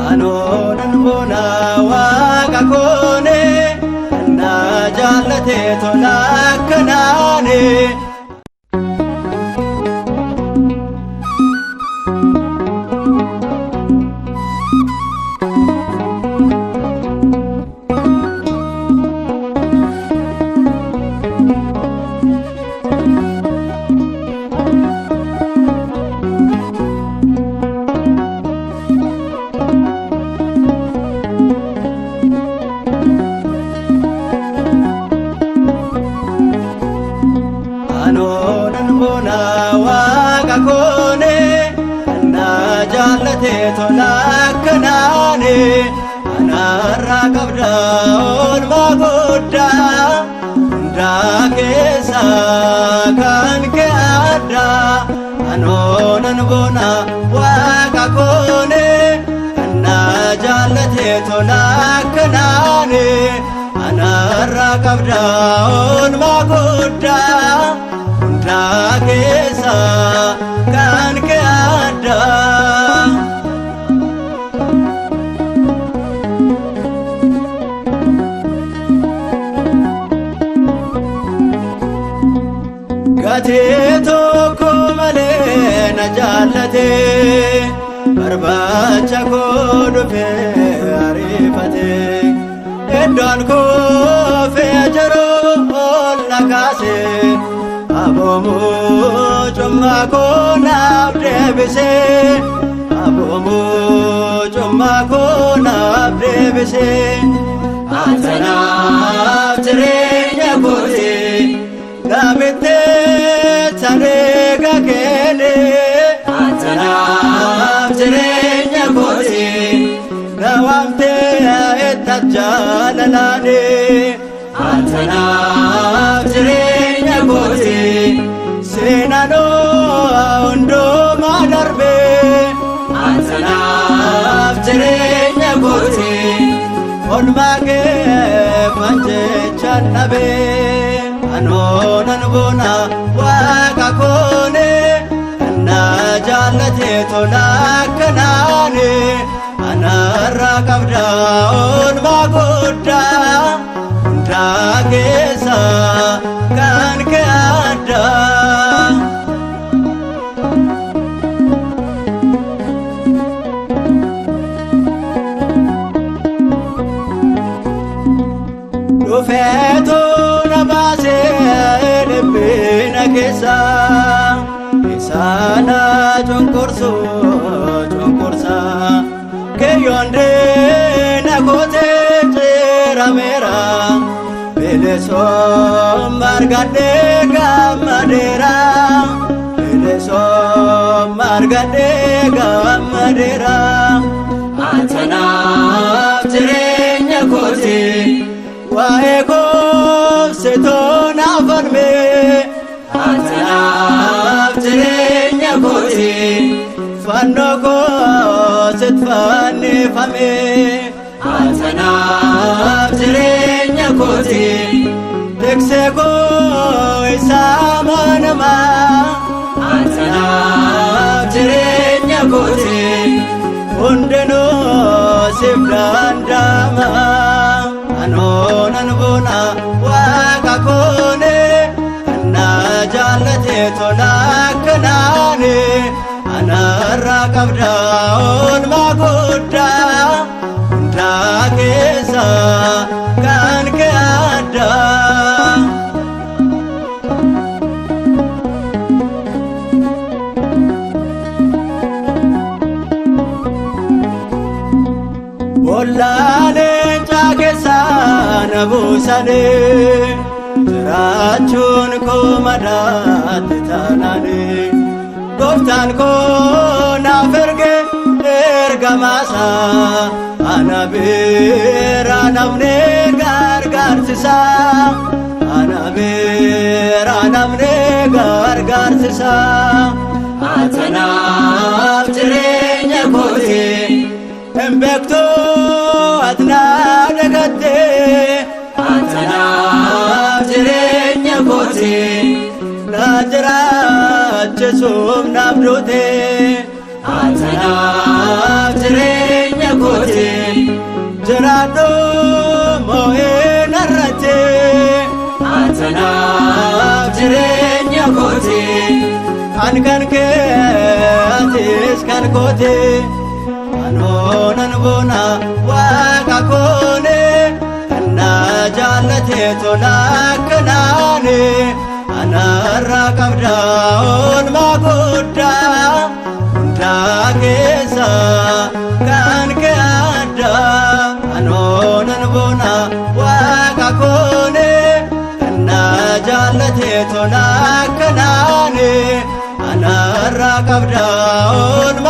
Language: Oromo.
Anoo nan boona waaqa koone na jaallatee tola akkanaane. Anoo nan boona waaqa koone na jaallatee tola akkanaane anarraa qabda oolmaa guddaa hundaa keessaa kan kee addaa anoo nan boona waaqa koone na jaallatee tola akkanaane anarraa qabda oolmaa guddaa hundaa keessaa kan kee addaa. Gatii tokko malee na jaallate barbaacha koo dhufee ariifate iddoon koo jiru ol na kaase aboomuu cummaa koo naaf deebise aboomuu cummaa koo naaf deebise atanaaf jireenya kooti. Namitti tareega keene atanaaf jireenya kooti na waamtee itti jaalalaane atanaaf jireenya kooti seenanoo hundumaa darbe atanaaf jireenya kooti olmaa kee manjechaan dhabee. Anoo nan boona waaqa koone na jaallatee tola akkanaane anarraa qabda oolmaa guddaa hundaa keessaa kan kee addaa. Dhufeetu na baasee dhiphina keessa isaana cunqursu cunqursa kiyyoon diina kootee ciirameera bilisummaa argadhee gammadeera bilisummaa argadhee gammadeera atanaaf jireenya kooti. Waa'ee koobsitoo naaf falme atanaaf jireenya kooti fannoo koosit fannifame atanaaf jireenya kooti tiksee koo isaa manamaa atanaaf jireenya kooti hundinuu siif danda'ama. Anoo nan boona waaqa koone na jaallatee tola akkanaane anarraa qabda oolmaa guddaa hundaa keessaa kan kee addaa. Boolla leencaa keessaa na buusanii jiraachuun koo madaatti taanaanii gooftaan koo naaf erge ergamaasaa ana bira namni gargaarsisaa ana bira namni gargaarsisaa atanaaf jireenya kooti. Hin beektu ati na dagatte atanaaf jireenya kooti na jiraachisuuf naaf duute atanaaf jireenya kooti jiraadhu moo'ee narratti atanaaf jireenya kooti an kan kee atis kan kooti anoonan boona waaqa koone kan na jaallate tola akkanaane anarraa qabda oolmaa guddaa hundaa keessa kan kee adda anoonan boona waaqa koone kan na jaallate tola akkanaane anarraa qabda oolmaa.